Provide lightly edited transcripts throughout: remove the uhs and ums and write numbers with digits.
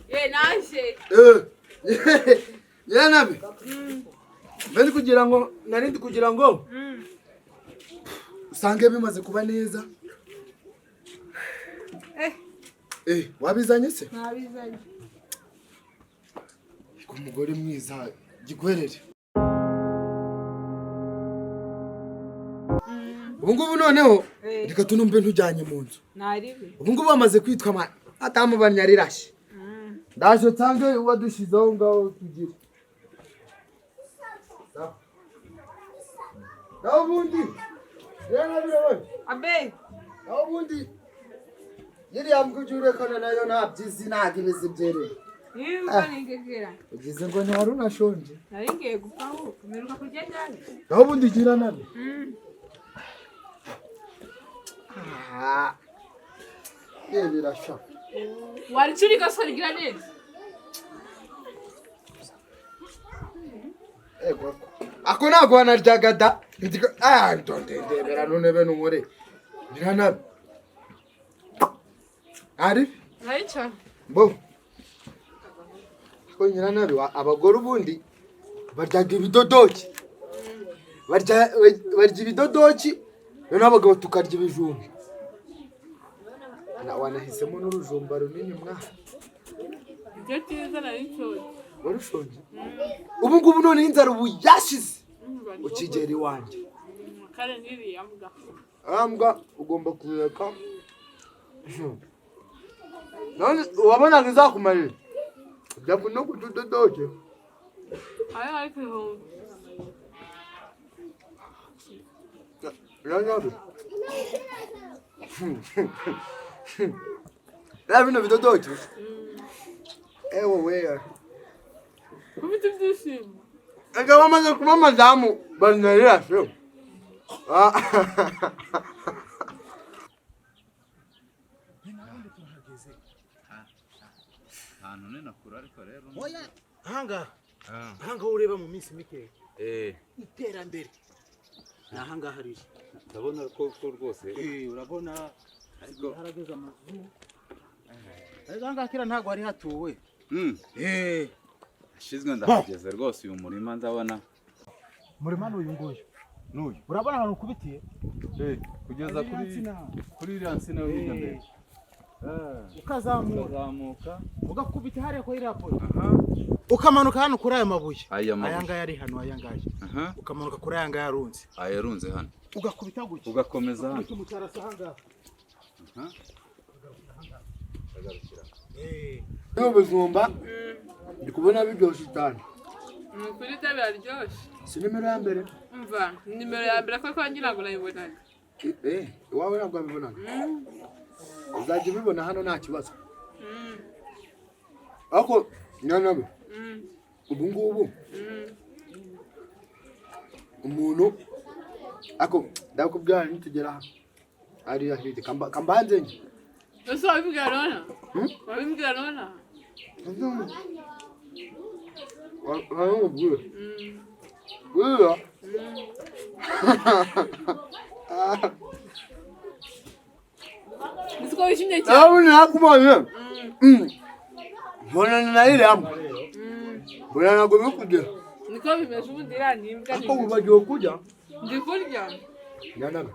Naje. Nyiranabi, mbe ndi kugira ngo nari ndi kugira ngo usange bimaze kuba neza. Eh. Wabizanye se? Nabizanye. Ku mugore mwiza gikwerere. Ubu ngubu noneho reka tunumve ntujyanye mu nzu. Naribi. Ubu ngubu bamaze kwitwa atamu banyarirashe. Ndaje nsange wadushyize aho ngaho tugire. Sawa. Naho ubundi rero birabona. Abe. Naho ubundi iriya mbwa ujya urekana nayo nta byizi, ntabwo ibizi byereye. Niba ningegera. Ugize ngo ntiwari unashonje. Nari ngiye gupfa ahubwo. Mperuka kurya ryari? Naho ubundi gira nabi. Ah, birasha. Waricurika se rigira neza. Ego. Ako ntabwo wanaryaga da. Ah, ndondendebera none bene unkore. Gira nabi. Ari? Naricara. Bo. Ko nyiranabi abagore ubundi baryaga ibidodoki. Barya ibidodoki, noneho abagabo tukarya ibijumba. Wanahisemo n'urujumba runini mwa. Ibyo cyiza nari nshonje. Warushonje? Ubu ngubu none inzara ubu yashize. Ukigera iwanjye. Kare n'iriya mbwa. Mbwa ugomba kuyireka. None wabonaga izakumarira. Jya no kutudodoke. Ayo ariko ihumbi. Nyiranabi. Reba bino bidodoki. Ewe we. Ufite ibyishimo. Ega bamaze kuba madamu banarira se. Ah. Ahantu ni nakure ariko rero. Oya, ahangaha ahangaha ureba mu minsi mikeya iterambere ni ahangaha riri. Ndabona ko rwose. Urabona harageze amazu, ariko ahangaha kera ntabwo hari hatuwe. Ashizwe ndahageze rwose, uyu murima ndabona. Murima ni uyu nguyu. N'uyu. Urabona ahantu ukubitiye? Kugeza kuri iriya nsina yo hirya mbere. Ukazamura. Ukazamuka. Ugakubita hariya kuri iriya poto, ukamanuka hano kuri aya mabuye. Aya mabuye. Aya ngaya ari hano, aya ngaya. Ukamanuka kuri aya ngaya arunze. Aya arunze hano. Ugakubita gutya. Ugakomeza hano. Ugakubita umucyarasi ahangaha. Bino bijumba ndi kubona biryoshye cyane. Ni ukuri byo biraryoshye. Si nimero ya mbere. Umva, nimero ya mbere kuko ngira ngo nayibonaga. Iwawe ntabwo wabibonaga. Uzajya ubibona hano nta kibazo. Ariko nyiranabi, ubu ngubu umuntu ako ndakubwira nitugera hano hariya hirya kambanze njye. Ese wabimbwira nona? Wabimbwira nona? Wabimubwira. Buriya. Uzi ko wishimye cyane. Urabona nakubonye. Mbonana na iriya mbwa. Mbona ntabwo biri kugera. Niko bimeze ubundi iriya ni imbwa. Ariko wibagiwe kurya. Ndi kurya. Nyanaga.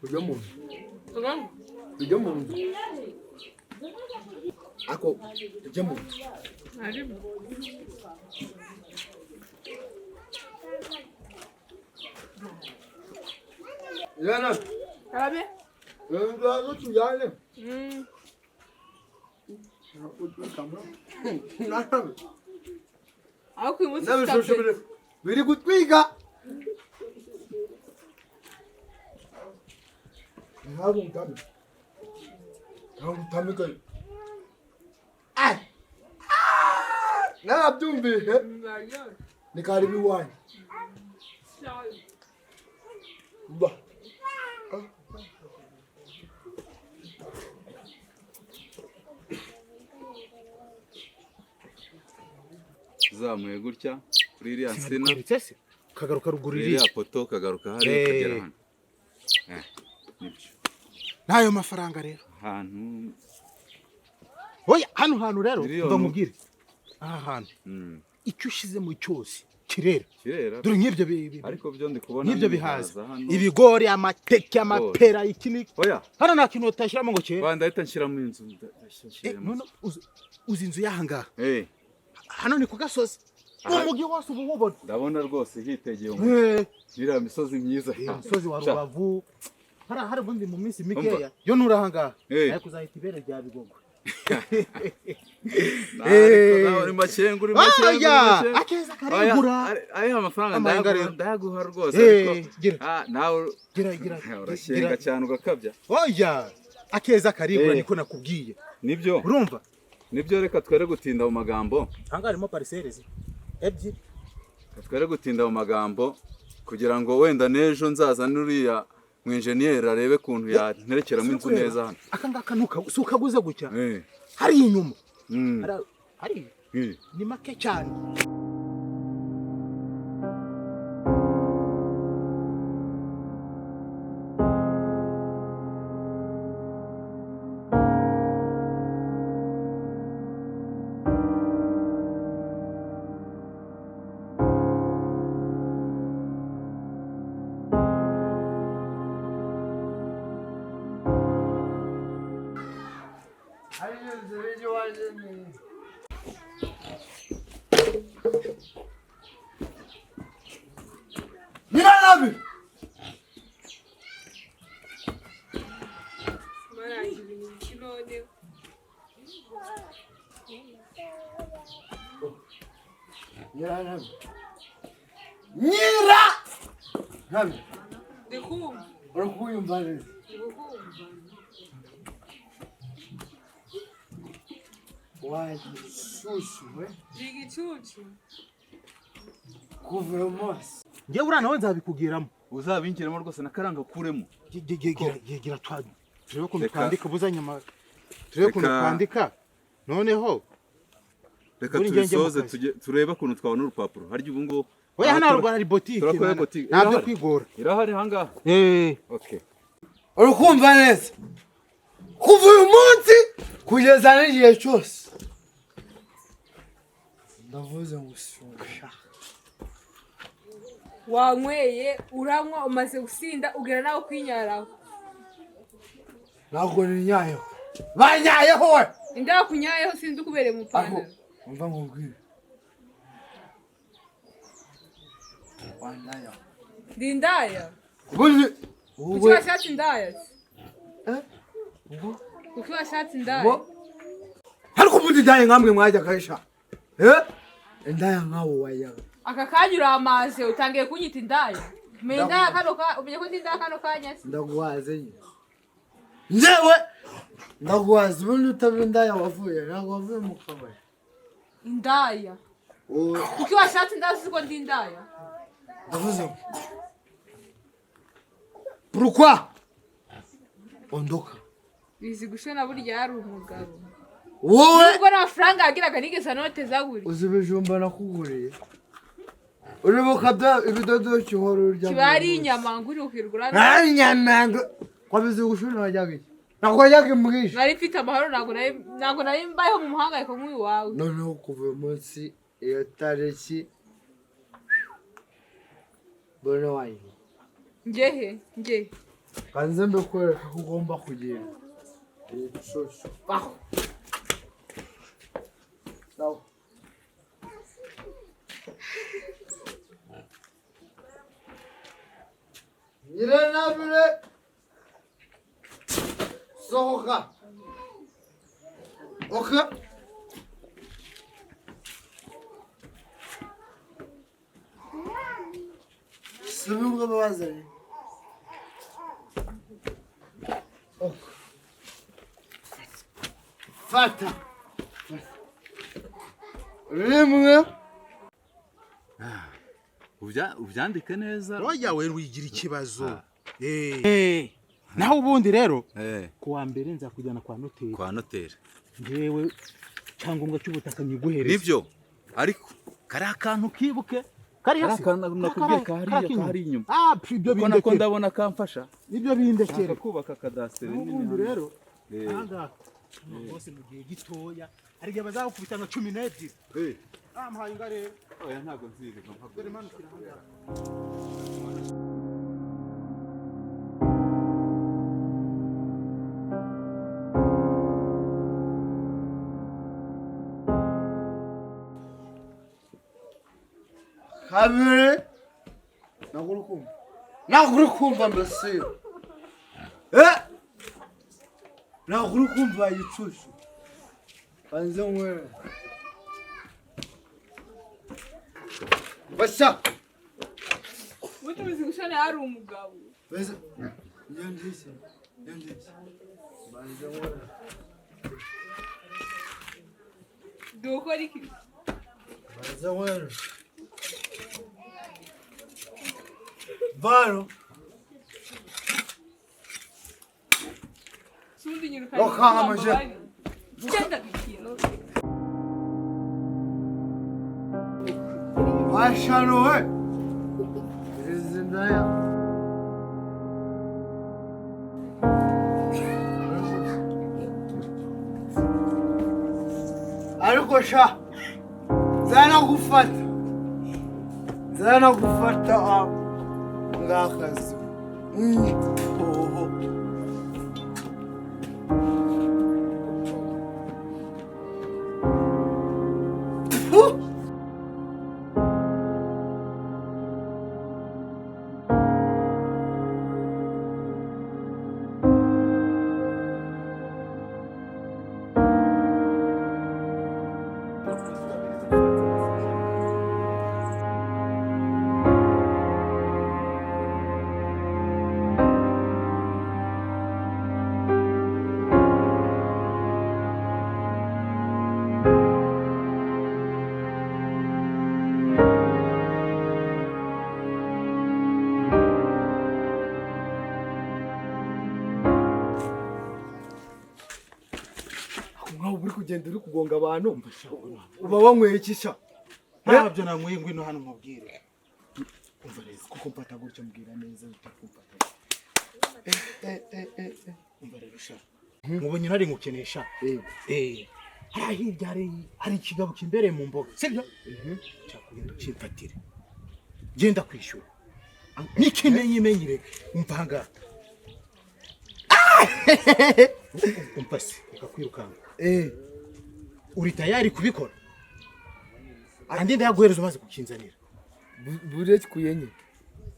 Ujya mu nzu. Tugamo. Tujye mu nzu. Ako tujye mu nzu. Harimo. Nyanaga. Karabe. Ngazo tujyane. Nyanaga. Ariko uyu munsi ufite N'ibishusho apeti. biri gutwiga. Ntabwo utame. Ntabwo utame kare. Ai! Narabyumvise. Biraryoshye. Ni karibu iwanyu. Cyane. Ba. Uzamuye gutya kuri iriya nsina. Sinabikweretse se? Ukagaruka ruguru Kuri iriya. iriya poto ukagaruka hariya ukagera hano. Nibyo. N'ayo mafaranga rero. Ahantu Oya, hano hantu rero Miliyoni. mva nkubwire, aha hantu icyo ushizemo cyose kirera. Kirera. Dore nk'ibyo Ariko byo ndi kubona nk'ibyo n'ibihaza bihaza, hano. ibigori, amateke, amapera, iki n'iki. Oya. Hano nta kintu utashyiramo ngo cyere. Wa, ndahita nshyiramo inzu, Eh, ndashyiramo. none uzi inzu y'aha ngaha? Eh. Hano ni ku gasozi, umugi wose uba uwubona. Ndabona rwose hitegeye umugi. Iriya misozi myiza. Umusozi wa Sha. Rubavu hari ubundi mu minsi mikeya yo nuri aha ngaha ariko uzahita ibere rya Bigogwe. Ariko nawe uri makenga, uri makenga, uri Oya, makenga. akeza karengura. Oya, ariya amafaranga Amafaranga ndayaguha, rero. ndayaguha rwose, ariko gira. Nawe Gira, gira, urashyenga gira. cyane ugakabya. Oya, akeza karigura, niko nakubwiye. Nibyo. Urumva? Nibyo, reka twere gutinda mu magambo. Aha ngaha harimo parcelles ebyiri. Reka twere gutinda mu magambo kugira ngo wenda n'ejo nzaza n'uriya mu enjeniyeri arebe ukuntu yanterekeramo inzu neza hano. Aka ngaka si ukaguze gutya, hari inyuma. Hari ni make cyane. Nyiranabi. Maranga ibintu biki noneho? Nyiranabi. Nyira. Nabi. Ndikumva. Uri kuyumva neza? Ndikumva. Wagishushu we. Ndi igicucu. Kuva uyu munsi. Njyewe uriya nawe nzabikugiramo. Uzabinjiremo rwose nakaranga kuremo. Gira turebe ukuntu Reka. twandika ubuzanyama, turebe ukuntu twandika noneho. Reka Buri ngenge mu tubisoze kazi. turebe ukuntu twabona urupapuro. Harya ubu ngubu Oya, hano Aha, haruguru hari botike. turakora Mana. botike. Ntabyo Irahari. kwigora. Irahari ahangaha. Okay. Uri kumva neza? Kuva uyu munsi kugeza n'igihe cyose. Ndavuze ngo sinshaka. Wanyweye, uranywa, umaze gusinda, ugera nawe kwinyaraho. Ntabwo ninyayeho. Banyayeho we. Inda yakunyayeho sinzi ukubereye mu Aho ipantaro. umva nkubwire. Wanyayeho. Ndi indaya? Ubundi Kuki wowe washatse indaya se? Eh? Kuki washatse indaya? Ariko ubundi indaya nkamwe mwajya kayisha. Eh? Indaya nkawe wayaga. Aka kanya uramaze utangiye kunyita indaya. Umenya indaya kano ka umenye ko ndi indaya kano kanya se? Ndaguhaze nyine. Njyewe ndaguhaze, ubundi utaba indaya wavuye, ntabwo wavuye mu kabari. Indaya. Wowe Kuki washatse indaya uzi ko ndi indaya? Ndavuze ngo pourquoi ondoka. Bizi gushona burya yari umugabo. Wowe Nubwo nta faranga yagiraga nigeze anoteza gutya. uzi ibijumba nakuguriye, uribuka bya ibidodoki uhora urya? Kiba ari inyama nguri ukirwa. Ari inyama ngo wabizi gushona, wajyaga iki? Ntabwo wajyaga imbwije. Nari mfite amahoro, ntabwo nari mbayeho mu muhangayiko nk'uyu wawe. Noneho kuva uyu munsi, iyo tariki mbone wayine. Ngehe ngehe? Kanze mbikwereka ko ugomba kugenda. Ibicucu baho. Sawa. Nyiranabire, sohoka. Okay. Sibimwe bazanye. Okay. Fata. Rimwe. Ubyandike neza. Oya, we wigira ikibazo. Naho ubundi rero ku wa mbere nzakujyana kwa noteri. Kwa noteri. Njyewe cyangombwa cy'ubutaka nyiguhereza. Nibyo, ariko kariya kantu kibuke. Kari Kariya hasi. kantu nakubwiye kahariya kahari inyuma. Ah, pfi, ibyo Kuko nako bindekere. ndabona kamfasha. Ibyo bindekere. Nshaka kubaka kadasiteri Naho nini ubundi hano. rero aha ngaha Bose mu gihe gitoya hari igihe bazagukubita nka 12. Amuhaye inga rero. Oya, ntabwo nzirirwa Dore mpagurisha. manukira ahangaha. Kabiri, ntabwo uri kumva, ntabwo uri kumva mbese, eh, ntabwo uri kumva igicucu. Banze nywere basha. Ubundi uzi gushona yari umugabo. Bese yandise yandise, banze nywere. Dukora iki? Banze nywere baro. Sundi nyirukanye. Lokha amaje. Genda ikintu. Washano we izindaya. Ariko sha, zanagufata, zanagufata ngakazi. Oho. Puh! Nkaho uri kugenda uri kugonga abantu, uba wanyweye iki sha? Ntabyo nanyweye, ngwino hano nkubwire. Umva rero. Kuko mfata gutyo, mbwira neza utakumfata. Eh, eh, eh, eh, eh. Umva rero sha, mubonye nari ngukenesha. Yego. Hariya hirya hari ikigabo kimbereye mu mboga, sibyo? Cyakugenda ukimfatire, genda kwishyura n'ikimenyimenyi. Umva ahangaha, umva se, reka kwirukanka. Uri tayari kubikora? Andi ndayaguhereza umaze kukinzanira. Burekuye nye,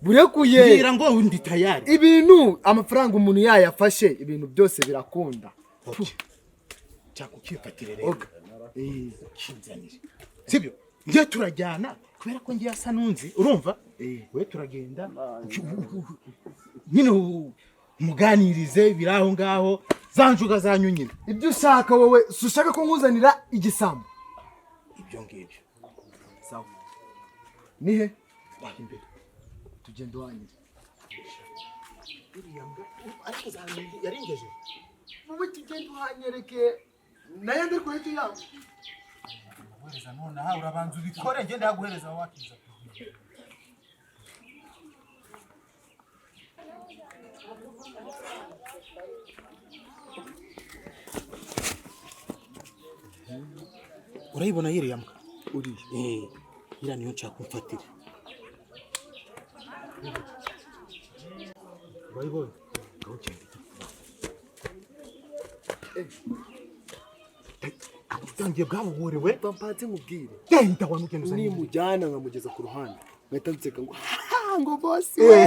burekuye. Mbwira ngo ndi tayari. Ibintu amafaranga umuntu yayafashe, ibintu byose birakunda. Okay. Cyaka ukifatire rero. Oga. Ukinzanire, sibyo? Njye turajyana kubera ko ngiye asa nunzi, urumva? We turagenda nyine umuganirize biri aho ngaho, za njuga zanyu nyine. Ibyo ushaka wowe, si ushaka ko nkuzanira igisambo? Ibyo ngibyo. Sawa, nihe? Aho imbere. Tugenda uhanyire. Uriya mbwa ariko yarengeje. Wowe tugenda uhanyereke, nayo ndi kureta yawe. Guhereza nonaha, urabanza ubikore, ngende yaguhereza wakiza. Urayibona yiriya mbwa? Uriya? Eh, iriya niyo nshaka kumfatira. Urayibonye? Ngaho ugenda. Utangiye bwabuhuriwe. Mpanze nkubwire. Genda wa mugenda uzanye. Nimujyana nkamugeza ku ruhande, ngahita nseka ngo "Ha, ngo bosi we",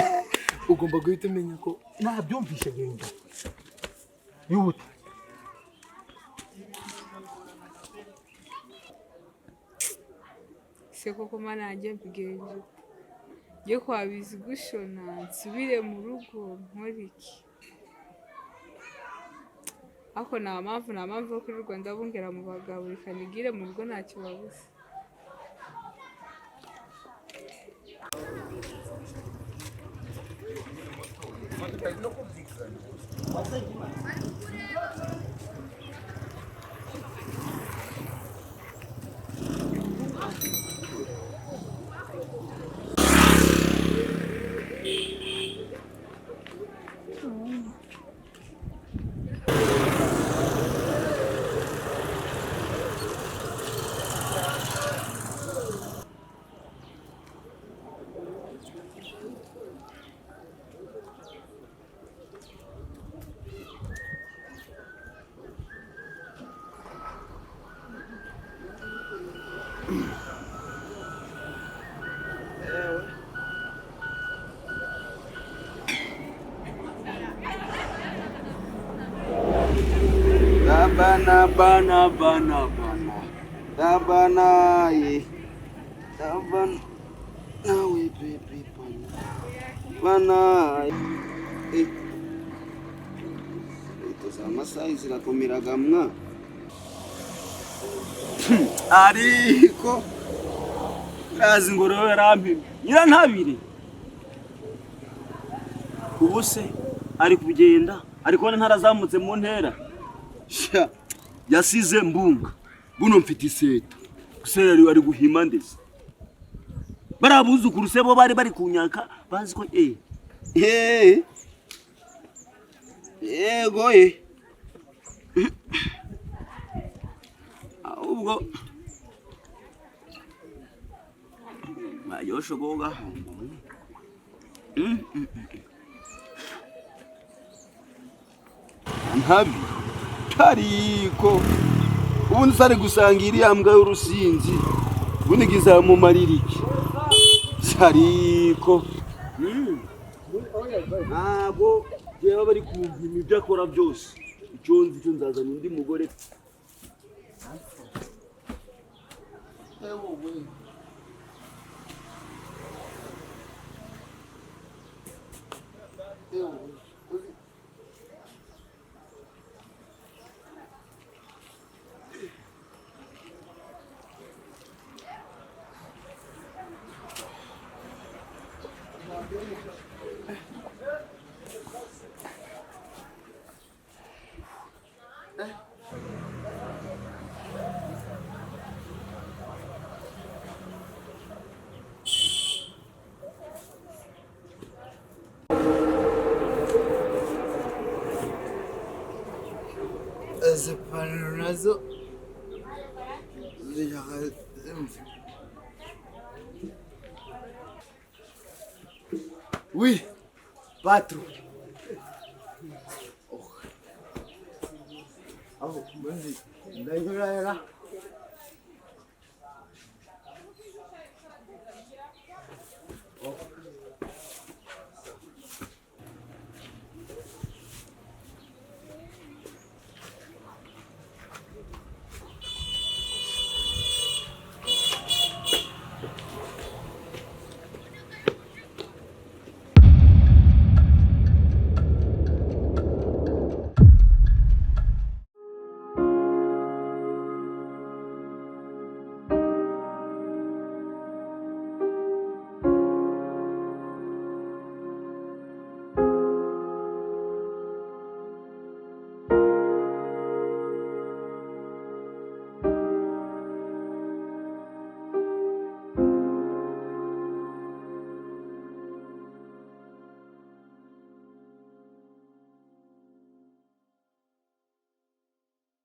ugomba guhita umenya ko Nabyumvishe, genda yihuta. Se koko mana yanjye, mbigenje ute? Njye kwa Bizi gushona, nsubire mu rugo, nkore iki? Ariko nta mpamvu yo kwirirwa ndabungera mu bagabo. Reka nigire mu rugo, ntacyo babuze. Bana bana bana bana bana ye bana nawe baby bana bana eh ito za masayi zirakomeraga mwa ariko Kazi ngorowe yarampimye nyirantabire ubu se ari kugenda ari kubona ntarazamutse mu ntera. Sha, yasize mbunga buno mfite iseta. Gusa yari ari guhima ndetse bariya buzukuru se bo bari bari kunyaka bazi ko eh. Eh, yego ye, ahubwo mayosho go gahamba. Ntabi tariko ubundi sari gusanga iriya mbwa y'urusinzi ubundi ngizamumarira iki sariko. Ntabwo byaba bari kumpima ibyo akora byose, icyo nzi cyo nzazana undi mugore. Izi pantaro nazo zishaka zimva. Oui, patro. Aho, mazi, ndanyura.